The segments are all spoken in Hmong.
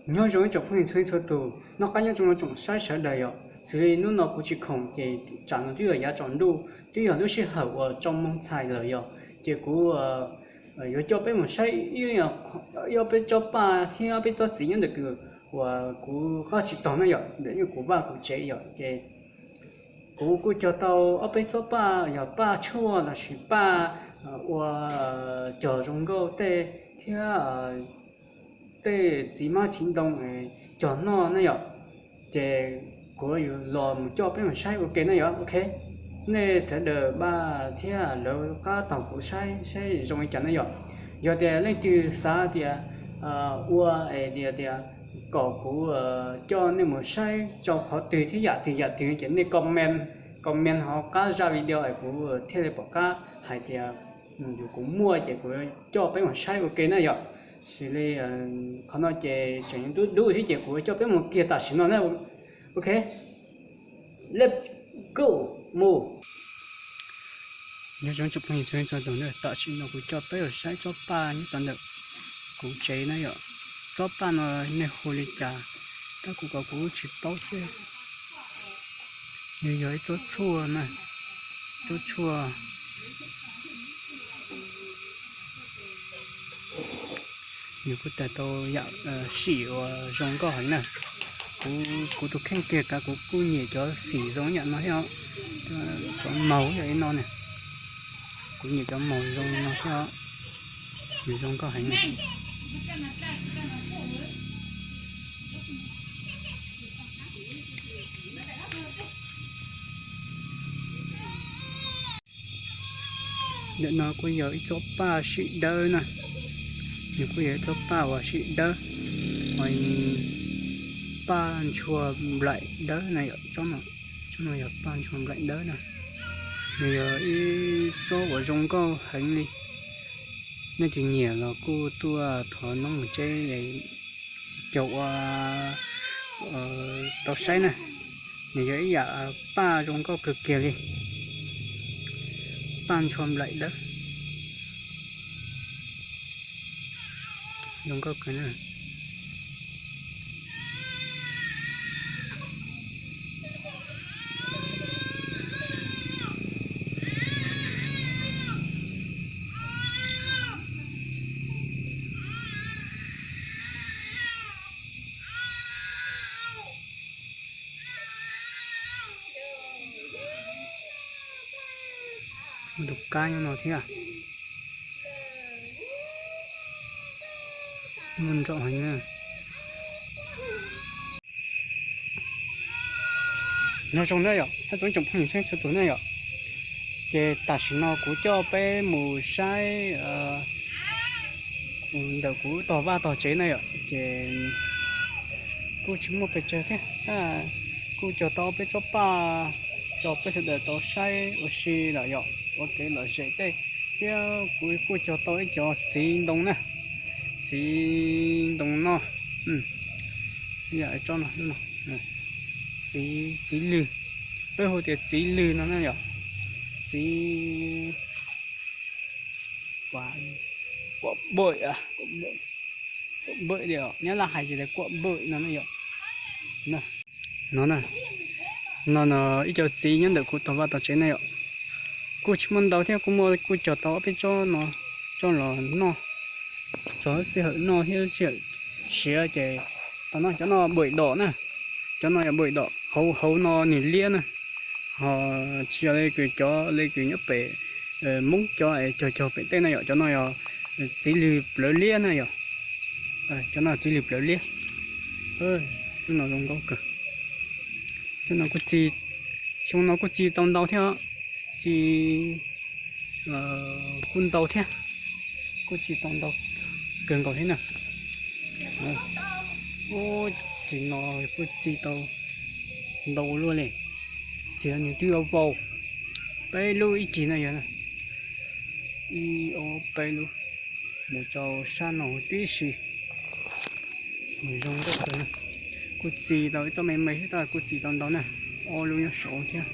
Nyob zoo ib tsoom phooj ywg txhua txhua tus, noj qab nyob zoo tsoom saib sawv daws yom. Xws li hnub no kuv tsis khoom ces tsam no twb yog yav tsaus ntuj, twb yog lub sij hawm uas tsaus moos txhais lawm yom, ces kuv yuav coj peb mus saib ib ob peb tsob paj thiab ob peb tsob txiv nyob ntawm kws uas kuv qab tsis taug na yom, ntawm yog kuv vaj kuv tsev yom, ces kuv kuj cog tau ob peb tsob paj, yog paj tshuaj los sis paj ua cog zoo nkauj tej thiab tej txiv hmab txiv ntoo cog noj na yom. Ces kuv yuav los mus coj peb mus saib ua ke na yom, ok. Nej sawv daws npaj thiab lawv qab taug kuv saib saib zoo li cas na yom. Yog tias leej twg xav tias ua es tias kom kuv coj nej mus saib rau qhov twg thiab yam twg yam twg ces nej comment, comment hauv qab zaj video es kuv thiaj li pom qab hais tias yog kuv muaj ces kuv coj peb mus saib ua ke na yom. Xws li qhov no ces tseem dub dub thiab ces kuv coj peb mus kiag tam sim no na. Ok, let's go, mus. Nyob zoo tsoom phooj ywg txhua tus na, tam sim no kuv coj peb mus saib tsob paj nyob rau ntawm kuv tsev na yom. Tsob paj no nej hu li cas, tab kuv kom kuv tsis paub thiab. Nws yog ib tsob tshuaj na, tsob tshuaj. Nws kuj tau yam sim uas zoo nkauj heev na. Kuv, kuv tus kheej kiag kav kuv kuj nyiam cov xim zoo yam no thiab os. Cov maus yam li no ne, kuv nyiam cov maus zoo li no thiab os. Nws zoo nkauj heev na. Ntawm no kuj yog ib tsob paj sib dawb na. Nws kuj yog ib tsob paj uas sib dawb, uas paj ntshua nplaim dawb na yom. Tsob no yog paj ntshua nplaim dawb na. Nws yog ib tsob uas zoo nkauj heev li. Nej tus nyiam los kuj tuaj thov noob mus tseb caug ua tau saib na. Nws yog ib yam paj zoo nkauj kawg kiag li. Paj ntshua nplaim dawb, zoo nkauj kawg na. Muaj tus kab nyob no thiab. Muaj nraum heev na. Nyob zoo na yom, thab tsoom phooj ywg txhua tus na yom. Ces tam sim no kuv coj peb mus saib ntawm kuv tog vaj tog tsev na yom, ces kuj tsis muaj pes tsawg thiab, tab kuj cog tau peb tsob paj tso peb sawv daws tau saib ua si los yom, ua kev lom zem tej. Thiab kuv kuj cog tau ib cov txiv ntoo na, txiv ntoo no, yam tsob no, txiv, txiv lwg, peb hu tias txiv lwg no na yom, txiv kuam bawm, kuam bawm, Nyab Laj hais tias kuam bawm no na yom. No na, no no ib co txiv nyob ntawm kuv tog vaj tog tsev na yom. Kuj tsis muaj ntau thiab, kuj muaj, kuj cog tau ob peb tsob no coj los noj, txog lub sij hawm noj thiab lub sij hawm siav ces tau noj. Cov no bawm dom na, cov no yog bawm dom, hauv hauv no nws liab na. Ho tsis yog li kws cov li kws nyob pem Hmoob cov es cog cog pem tej na yom, cov no yog txiv lwg plawv liab na yom. Cov no txiv lwg plawv liab. Lub no zoo nkauj kawg. Lub no kuj txi, xyoo no kuj txi tau ntau thiab, txi kuj ntau thiab, kuj txi tau ntau kawg nkaus thiab na. Ub, ces no kuj txi tau ntau luaj li. Ces nws twb yuav vau peb lub ib cig na yog, ib ob peb lub mus rau sab no huv tib si. Nws zoo nkauj kawg na. Kuj txi tau ib txoj me me thiab, tab kuj txi tau ntau na. Ob lub nyob saud thiab.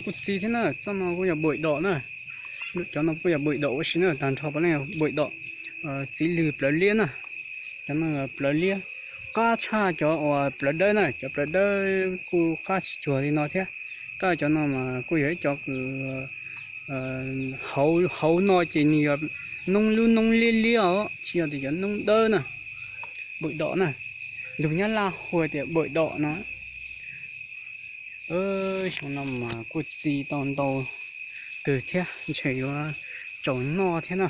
Kuj txi thiab na, txoj no kuj yog bawm dom na. Cov no kuj yog bawm dom ua si na, tag nrho puav leej yog bawm dom, txiv lwg plawv liab na. Cov no plawv liab, qab tshaj cov uas plawv dawb na, cov plawv dawb kuj qab tsis tsuag li no thiab. Tab cov no mas kuj yog ib cov kws hauv no ces nws yog noob lub noob liab liab os, tsis yog tias cov noob dawb na. Bưởi đỏ na, lus Nyab Laj hu tias bưởi đỏ no. Xyoo no mas kuj txi tau ntau kawg thiab, ntshe yuav tsaus noj thiab na.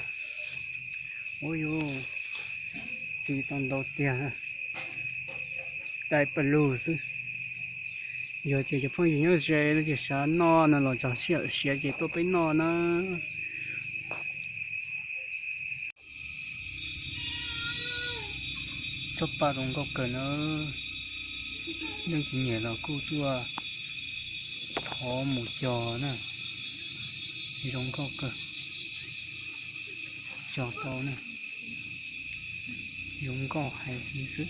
Ua yuav txi tau ntau tiag, dai pawg lug xwb. Yog tias cov phooj ywg nyob ze no ces xav noj no los tso sij hawm siav ces tuaj peb noj na. Tsob paj zoo nkauj kawg na, leej twg nyiam los kuj tuaj thov mus cog na, zoo nkauj kawg, cog tau na, zoo nkauj hais li xwb.